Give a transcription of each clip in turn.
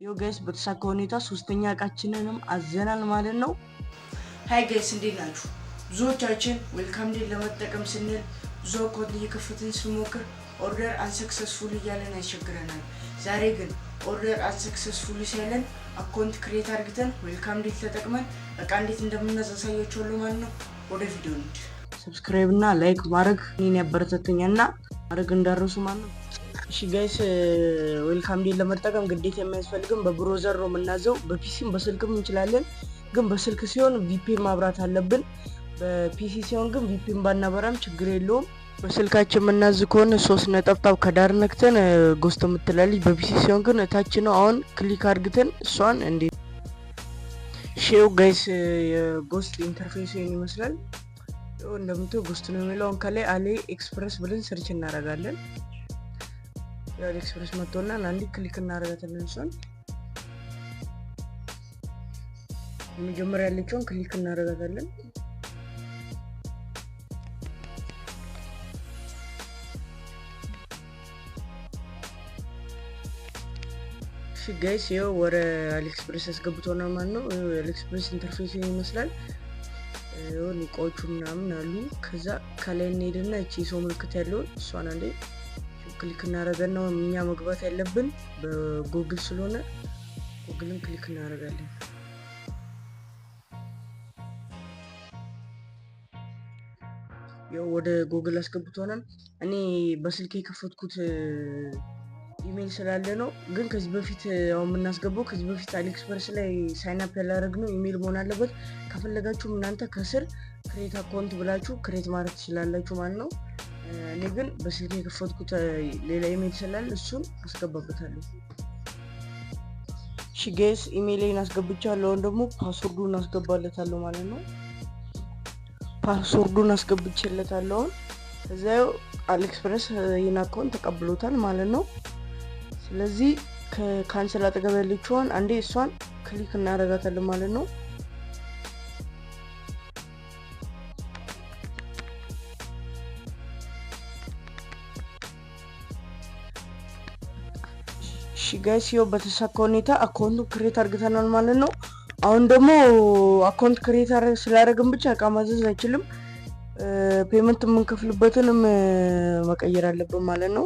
ይኸው guys በተሳካ ሁኔታ ሶስተኛ እቃችንንም አዘናል ማለት ነው። Hi guys፣ እንዴት ናችሁ? ብዙዎቻችን Welcome Deal ለመጠቀም ስንል ብዙ account እየከፈትን ስንሞክር order unsuccessful እያለን ያስቸግረናል። ዛሬ ግን order unsuccessful ሲለን account create አድርግተን Welcome Deal ተጠቅመን እቃ እንዴት እንደምናዝ አሳያችኋለሁ ማለት ነው። ወደ ቪዲዮ እንሂድ። Subscribe እና like ማድረግ እኔን ያበረታተኛል እና ማድረግ እንዳትረሱ ማለት ነው። እሺ guys፣ Welcome Deal ለመጠቀም ግዴታ የሚያስፈልግም በ browser ነው የምናዘው። በ PC ም በስልክም እንችላለን፣ ግን በስልክ ሲሆን VPN ማብራት አለብን። በ PC ሲሆን ግን VPN ባናበራም ችግር የለውም። በስልካችን የምናዝ ከሆነ ሶስት ነጠብጣብ ከዳር ነክተን Ghost የምትላለች። በ PC ሲሆን ግን እታች ነው። አሁን click አድርግተን እሷን እንዴ ሼው guys፣ የ Ghost interface ይሄን ይመስላል። እንደምታዩ Ghost ነው የሚለው። አሁን ከላይ AliExpress ብለን search እናደርጋለን። የ AliExpress መጥቶና አንዴ click እናደርጋታለን። እሷን የመጀመሪያ ያለችውን click እናደርጋታለን። እሺ guys፣ ይኸው ወደ AliExpress ያስገብቶናል ማለት ነው። የ AliExpress interface ይመስላል። ይኸው እቃዎቹ ምናምን አሉ። ከዛ ከላይ እንሄድና እቺ የሰው ምልክት ያለውን እሷን አንዴ click እናደርገና እኛ መግባት ያለብን በጉግል ስለሆነ Google ን click እናደርጋለን። ያው ወደ ጉግል አስገብቶናል። እኔ በስልክ የከፈትኩት ኢሜል ስላለ ነው። ግን ከዚህ በፊት አሁን የምናስገባው ከዚህ በፊት AliExpress ላይ sign up ያላደረግነው ኢሜል መሆን አለበት። ከፈለጋችሁም እናንተ ከስር create account ብላችሁ create ማድረግ ትችላላችሁ ማለት ነው። እኔ ግን በስልክ የከፈትኩት ሌላ ኢሜል ስላለ እሱን አስገባበታለሁ። እሺ guys፣ ኢሜይሌን አስገብቻለሁ። አሁን ደግሞ password ኡን አስገባለታለሁ ማለት ነው። Password ኡን አስገብቼለታለሁ። አሁን ከዚያው AliExpress ይህን account ተቀብሎታል ማለት ነው። ስለዚህ ከ cancel አጠገብ ያለችዋን አንዴ እሷን click እናደርጋታለን ማለት ነው። እሺ guys፣ ይኸው በተሳካ ሁኔታ account ኡ create አድርገናል ማለት ነው። አሁን ደግሞ account create ስላደረግን ብቻ እቃ ማዘዝ አይችልም። Payment የምንከፍልበትንም መቀየር አለብን ማለት ነው።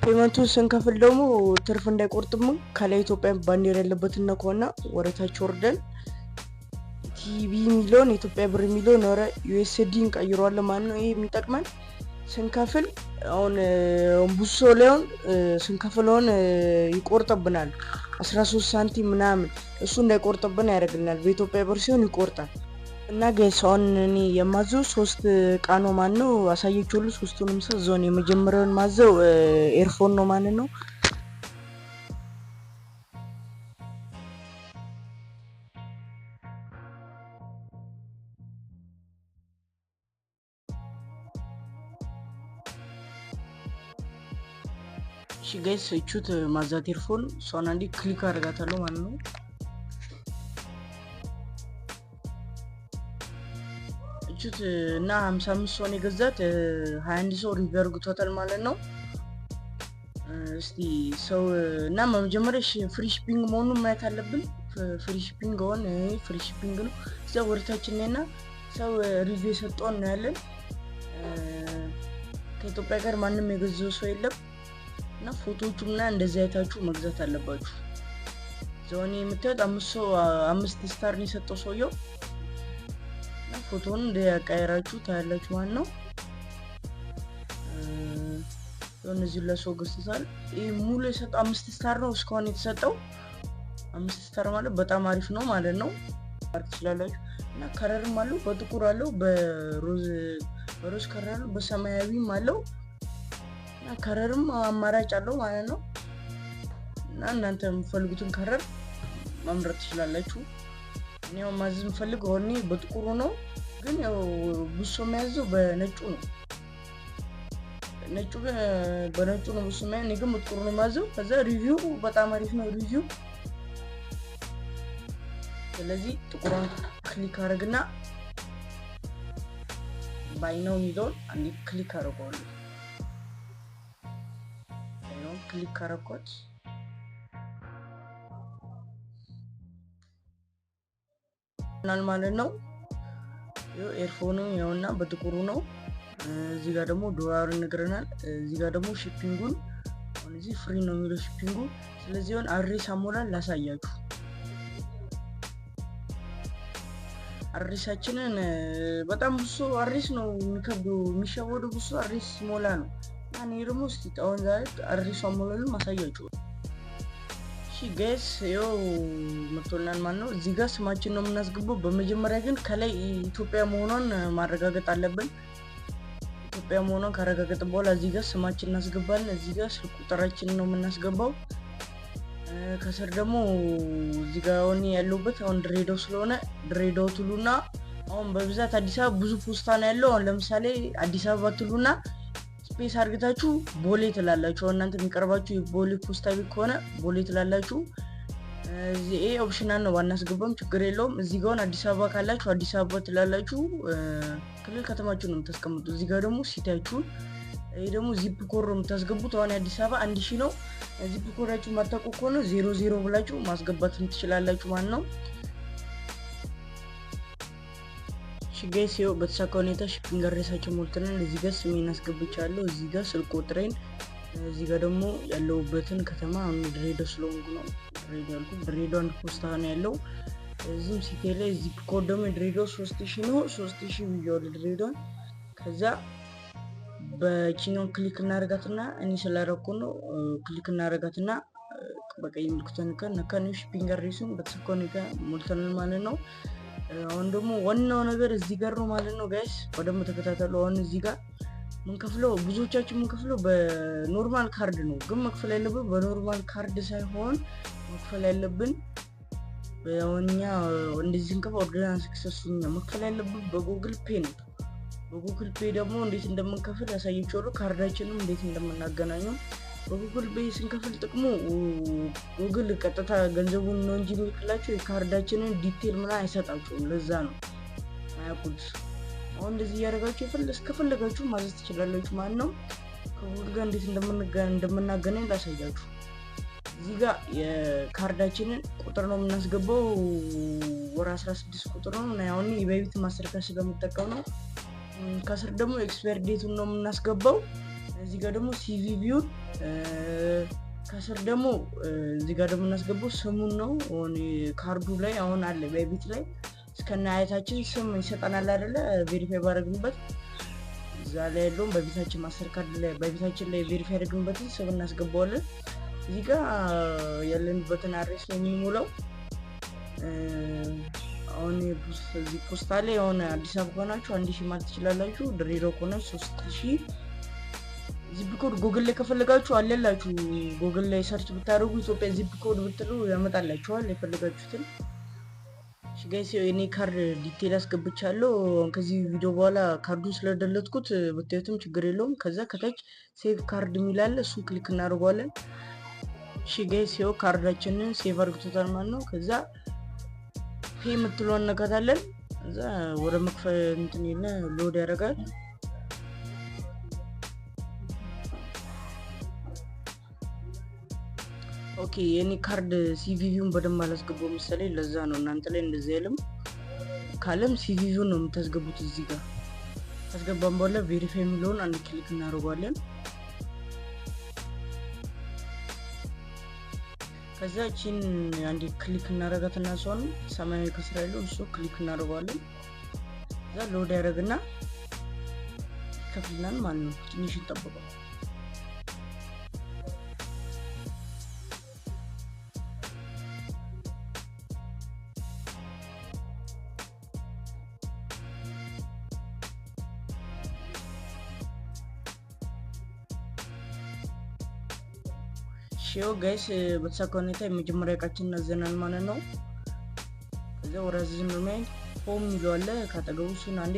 Payment ኡን ስንከፍል ደግሞ ትርፍ እንዳይቆርጥም ከላይ ኢትዮጵያ ባንዲራ ያለበትን ነካና ወደታች ወርደን ETB የሚለውን የኢትዮጵያ ብር የሚለውን ወደ USD እንቀይረዋለን ማለት ነው። ይሄ የሚጠቅመን ስንከፍል አሁን ብዙ ሰው ላይ አሁን ስንከፍል አሁን ይቆርጥብናል 13 ሳንቲም ምናምን፣ እሱ እንዳይቆርጥብን ያደርግልናል። በኢትዮጵያ ብር ሲሆን ይቆርጣል። እና guys፣ አሁን እኔ የማዘው ሶስት እቃ ነው ማለት ነው። አሳየች ሁሉ ሶስቱንም ሰው ዞን የመጀመሪያውን ማዘው earphone ነው ማለት ነው። እሺ guys፣ እቹት ማዛት earphone እሷን አንዴ click አደርጋታለሁ ማለት ነው። እቹት እና 55 ሰውን የገዛት፣ 21 ሰው review አድርጎታል ማለት ነው። እስቲ ሰው እና በመጀመሪያ free shipping መሆኑን ማየት አለብን። Free shipping ሆን free shipping ነው። እዚያ ወደታችን እና ሰው review የሰጠውን እናያለን። ከኢትዮጵያ ጋር ማንም የገዛው ሰው የለም። እና ፎቶዎቹ ምና እንደዚህ አይታችሁ መግዛት አለባችሁ። ዞኒ የምታዩት አምስት ሰው 5 star ነው የሰጠው ሰውየው እና ፎቶውን እንደያቀያየራችሁ ታያላችሁ ማለት ነው። እነዚህ ለሰው ገዝቶታል። ይህ ሙሉ የሰጠው 5 star ነው እስካሁን የተሰጠው። 5 star ማለት በጣም አሪፍ ነው ማለት ነው። ትችላላችሁ እና color ም አለው፣ በጥቁር አለው፣ በ rose color አለው፣ በሰማያዊም አለው እና color ም አማራጭ አለው ማለት ነው። እና እናንተ የምትፈልጉትን color መምረጥ ትችላላችሁ። እኔ ማዘዝ የምፈልገው እኔ በጥቁሩ ነው፣ ግን ያው ብዙ ሰው የሚያዘው በነጩ ነው። ነጩ ግን በነጩ ነው ብዙ የሚያዘው፣ እኔ ግን በጥቁሩ ነው የማዘው። ከዛ review በጣም አሪፍ ነው review። ስለዚህ ጥቁሯን click አድርግና buy now የሚለውን አንዴ click አድርገዋለሁ። Click አደረኳት። ማለት ነው። Earphone ኑ ያውና በጥቁሩ ነው። እዚህ ጋር ደግሞ ዶላሩን ይነግረናል። እዚህ ጋር ደግሞ shipping ኡን አሁን እዚህ free ነው የሚለው shipping ኡ። ስለዚህ አሁን address አሞላል ላሳያችሁ። Address ኣችንን በጣም ብዙ address ነው የሚከብዱ የሚሸወዱ ብዙ address ሞላ ነው እና እኔ ደግሞ እስኪ አሁን ዛሬ address ኡ አሞላሉን ማሳያችሁ። እሺ guys፣ ይኸው መጥቶልናል ማለት ነው። እዚህ ጋር ስማችን ነው የምናስገባው። በመጀመሪያ ግን ከላይ ኢትዮጵያ መሆኗን ማረጋገጥ አለብን። ኢትዮጵያ መሆኗን ካረጋገጥን በኋላ እዚህ ጋር ስማችን እናስገባለን። እዚህ ጋር ስልክ ቁጥራችን ነው የምናስገባው። ከስር ደግሞ እዚህ ጋር አሁን ያለሁበት አሁን ድሬዳዋ ስለሆነ ድሬዳዋ ትሉና፣ አሁን በብዛት አዲስ አበባ ብዙ ፖስታ ነው ያለው። አሁን ለምሳሌ አዲስ አበባ ትሉና space አድርግታችሁ ቦሌ ትላላችሁ። አሁን እናንተ የሚቀርባችሁ የቦሌ ፖስታ ቤት ከሆነ ቦሌ ትላላችሁ። እዚህ ይሄ optional ነው፣ ባናስገባም ችግር የለውም። እዚህ ጋር አዲስ አበባ ካላችሁ አዲስ አበባ ትላላችሁ። ክልል ከተማችሁ ነው የምታስቀምጡ። እዚህ ጋር ደግሞ city ያችሁን፣ ይሄ ደግሞ zip code ነው የምታስገቡት። አሁን የአዲስ አበባ 1000 ነው። Zip code ኣችሁ የማታውቁ ከሆነ 00 ብላችሁ ማስገባት ትችላላችሁ ማለት ነው። Guys፣ ይኸው በተሳካ ሁኔታ shipping address ኣችን ሞልተናል። እዚህ ጋር ስሜን አስገብቻለሁ። እዚህ ጋር ስልክ ቁጥሬን፣ እዚህ ጋር ደግሞ ያለሁበትን ከተማ፣ አሁን ድሬዳዋ ስለሆንኩ ነው ድሬዳዋ ያልኩት። ድሬዳዋ አንድ ፖስታ ነው ያለው። እዚህም city ላይ zip code ደግሞ ድሬዳዋ 3000 ነው። 3000 ብያለሁ ድሬዳዋን። ከዛ በቺኛው click እናደርጋትና፣ እኔ ስላደረኩ ነው፣ click እናደርጋትና በቀይ ምልክቷን ነካን። Shipping address ኡን በተሳካ ሁኔታ ሞልተናል ማለት ነው። አሁን ደግሞ ዋናው ነገር እዚህ ጋር ነው ማለት ነው guys፣ በደንብ ተከታተሉ። አሁን እዚህ ጋር ምንከፍለው፣ ብዙዎቻችን ምንከፍለው በ normal card ነው፣ ግን መክፈል ያለብን በ normal card ሳይሆን መክፈል ያለብን፣ እኛ እንደዚህ ስንከፍል order successful፣ መክፈል ያለብን በ Google Pay ነው። በ Google Pay ደግሞ እንዴት እንደምንከፍል ያሳያችኋለሁ። ካርዳችንም እንዴት እንደምናገናኘው። በ Google Pay ስንከፍል ጥቅሙ ጉግል ቀጥታ ገንዘቡን ነው እንጂ የሚልክላቸው የካርዳችንን detail ምናምን አይሰጣቸውም። ለዛ ነው አያውቁት። አሁን እንደዚህ እያደረጋችሁ እስከፈለጋችሁ ማዘዝ ትችላላችሁ ማለት ነው። ከጉግል ጋር እንዴት እንደምናገናኝ ላሳያችሁ። እዚህ ጋር የካርዳችንን ቁጥር ነው የምናስገባው። ወር 16 ቁጥር ነው። አሁን የ Bybit Mastercard ስለምጠቀም ነው። ከስር ደግሞ expire date ኡን ነው የምናስገባው። እዚህ ጋር ደግሞ CVV ውን፣ ከስር ደግሞ እዚህ ጋር ደግሞ የምናስገባው ስሙን ነው። አሁን ካርዱ ላይ አሁን አለ፣ Bybit ላይ እስከነ አያታችን ስም ይሰጠናል አይደለ? Verify ባደረግንበት እዛ ላይ ያለውን Bybit ኣችን Mastercard ላይ Bybit ኣችን ላይ verify ያደረግንበትን ስም እናስገባዋለን። እዚህ ጋር ያለንበትን address ነው የምንሞላው። አሁን እዚህ ፖስታ ላይ የሆነ አዲስ አበባ ከሆናችሁ 1000 ማለት ትችላላችሁ። ድሬዳዋ ከሆናችሁ 3000። Zip code ጉግል ላይ ከፈለጋችሁ አለላችሁ። ጉግል ላይ search ብታደርጉ ኢትዮጵያ zip code ብትሉ ያመጣላችኋል የፈለጋችሁትን። እሺ guys፣ የኔ card detail አስገብቻለሁ። ከዚህ ቪዲዮ በኋላ ካርዱን ስለደለትኩት ብታዩትም ችግር የለውም። ከዛ ከታች save card የሚል አለ፣ እሱን click እናደርገዋለን። እሺ guys፣ ይኸው ካርዳችንን save አድርግቶታል ማለት ነው። ከዛ pay የምትለዋን እነካታለን። እዛ ወደ መክፈል እንትን የለ load ያደርጋል። Okay፣ የኔ card CVV ውን በደንብ አላስገባው መሰለኝ። ለዛ ነው እናንተ ላይ እንደዚህ አይልም። ካለም CVV ውን ነው የምታስገቡት። እዚህ ጋር ካስገባን በኋላ verify የሚለውን አንድ click እናደርገዋለን። ከዛ ቺን አንድ click እናደርጋትና እሷን ሰማያዊ ከስራ ያለው እሱ click እናደርገዋለን። እዛ load ያደርግና ይከፍልናል ማለት ነው። ትንሽ እንጠብቀው። ሺው guys፣ በተሳካ ሁኔታ የመጀመሪያ እቃችንን አዘናል ማለት ነው። ከዛ ወደ አዘዝን home የሚለው አለ ካጠገቡ፣ እሱን አንዴ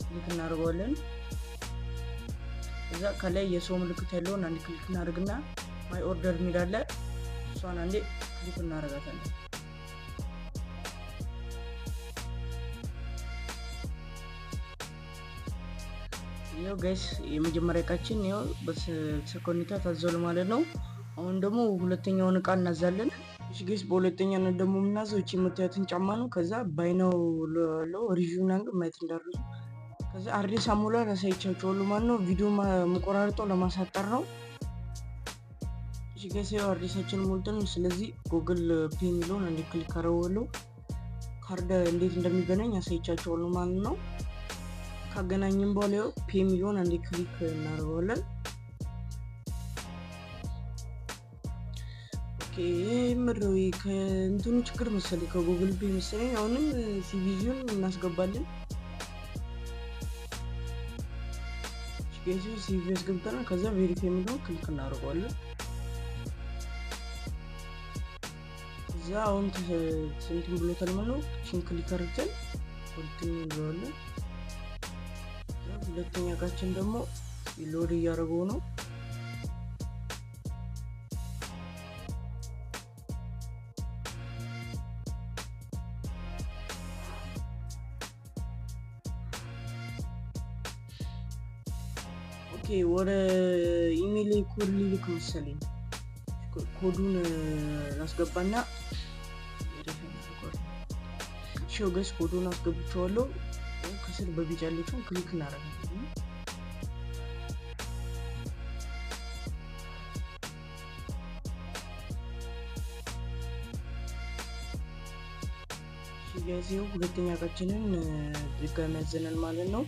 click እናደርገዋለን። እዛ ከላይ የሰው ምልክት ያለውን አንድ click እናደርግና my order የሚል አለ፣ እሷን አንዴ click እናደርጋታለን። ይኸው guys፣ የመጀመሪያ እቃችን ይኸው በተሳካ ሁኔታ ታዟል ማለት ነው። አሁን ደግሞ ሁለተኛውን እቃ እናዛለን። እሺ guys፣ በሁለተኛነት ደግሞ የምናዘው እቺ የምታዩትን ጫማ ነው። ከዛ buy now ለው review ምናምን ማየት እንዳትረሱ። ከዛ address አሞላል አሳይቻችኋለሁ ማለት ነው። ቪዲዮ መቆራርጠው ለማሳጠር ነው። እሺ guys፣ ያው address ኣችን ሞልተን፣ ስለዚህ Google Pay የሚለውን አንዴ click አደረገዋለሁ። ካርድ እንዴት እንደሚገናኝ አሳይቻችኋለሁ ማለት ነው። ካገናኝም በኋላ ያው pay የሚለውን አንዴ click እናደርገዋለን። Okay፣ ይሄ ምድረው ከእንትኑ ችግር መሰለኝ፣ ከ Google Pay መሰለኝ። አሁንም CVV ውን እናስገባለን። CVV አስገብተናል። ከዛ verify የሚለውን click እናደርገዋለን። እዛ አሁን ስንትን ብሎታል ማለት ነው። ችን click አድርገን continue እንለዋለን። ሁለተኛ እቃችን ደግሞ load እያደረገው ነው። Okay፣ ወደ email code ሊልክ መሰለኝ። ኮዱን አስገባና ሺው guys፣ ኮዱን አስገብቼዋለሁ። ከስር በቢጫ ያለችውን click እናደርጋለን። Guys፣ ሁለተኛ እቃችንን ድጋሚ ያዘናል ማለት ነው።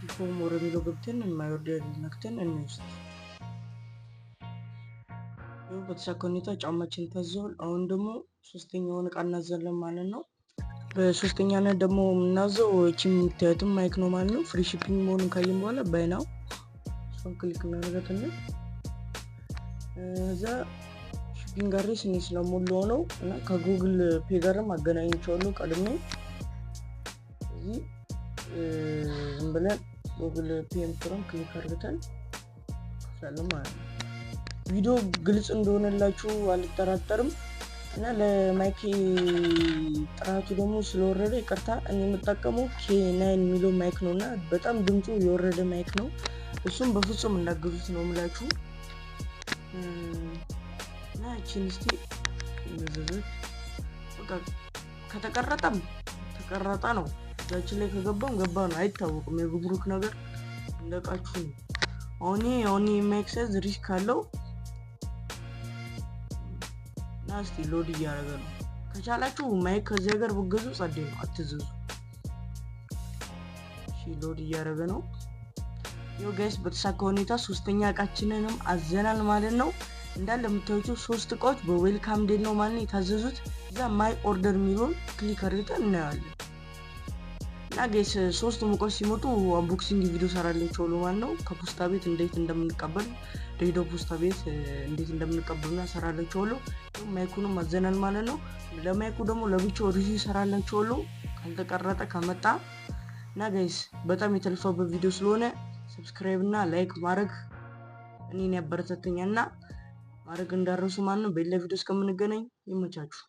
ዲፎም ወደሚለው ገብተን my order ነክተን እንውሰድ። ይኸው በተሳካ ሁኔታ ጫማችን ታዘዋል። አሁን ደግሞ ሶስተኛውን እቃ እናዛለን ማለት ነው። በሶስተኛነት ደግሞ የምናዘው እቺ የምታዩትም mic ነው ማለት ነው። Free shipping መሆኑን ካየን በኋላ buy now እሷን click እናደርጋታለን። እዛ shipping address እኔ ስለሞላው ነው እና ከ Google Pay ጋርም አገናኝቼዋለሁ ቀድሜ። እዚህ ዝም ብለን Google Pay የምትለውን click አድርገን ከፍላለን ማለት ነው። ቪዲዮ ግልጽ እንደሆነላችሁ አልጠራጠርም እና ለ mic ጥራቱ ደግሞ ስለወረደ ይቅርታ። እኔ የምጠቀመው K9 የሚለው mic ነው እና በጣም ድምፁ የወረደ mic ነው። እሱም በፍጹም እንዳገዙት ነው የምላችሁ። እና እቺን እስቲ መዘዘት በቃ ከተቀረጠም ተቀረጠ ነው። እጃችን ላይ ከገባም ገባ ነው፣ አይታወቅም። የጉምሩክ ነገር እንደቃችሁ ነው። አሁን mic size risk አለው እና እስቲ load እያደረገ ነው። ከቻላችሁ mic ከዚህ ሀገር ብገዙ ጸዴ ነው፣ አትዘዙ። እሺ፣ load እያደረገ ነው። ይኸው guys፣ በተሳካ ሁኔታ ሶስተኛ እቃችንንም አዘናል ማለት ነው። እንዳለ የምታዩቸው ሶስት እቃዎች በ welcome deal ነው ማለት ነው የታዘዙት። እዛ my order የሚለውን click አድርገን እናየዋለን። እና guys፣ ሶስቱም እቃዎች ሲመጡ unboxing ቪዲዮ ሰራላችኋለሁ ማለት ነው። ከፖስታ ቤት እንዴት እንደምንቀበል፣ ድሬዳዋ ፖስታ ቤት እንዴት እንደምንቀበል ሰራላችኋለሁ። Mic ኡንም አዘናል ማለት ነው። ለ mic ኡ ደግሞ ለብቻው review ሰራላችኋለሁ ካልተቀረጠ ከመጣ። እና guys፣ በጣም የተለፋበት ቪዲዮ ስለሆነ subscribe እና like ማድረግ እኔን ያበረታተኛል እና ማድረግ እንዳትረሱ ማለት ነው። በሌላ ቪዲዮ እስከምንገናኝ ይመቻችሁ።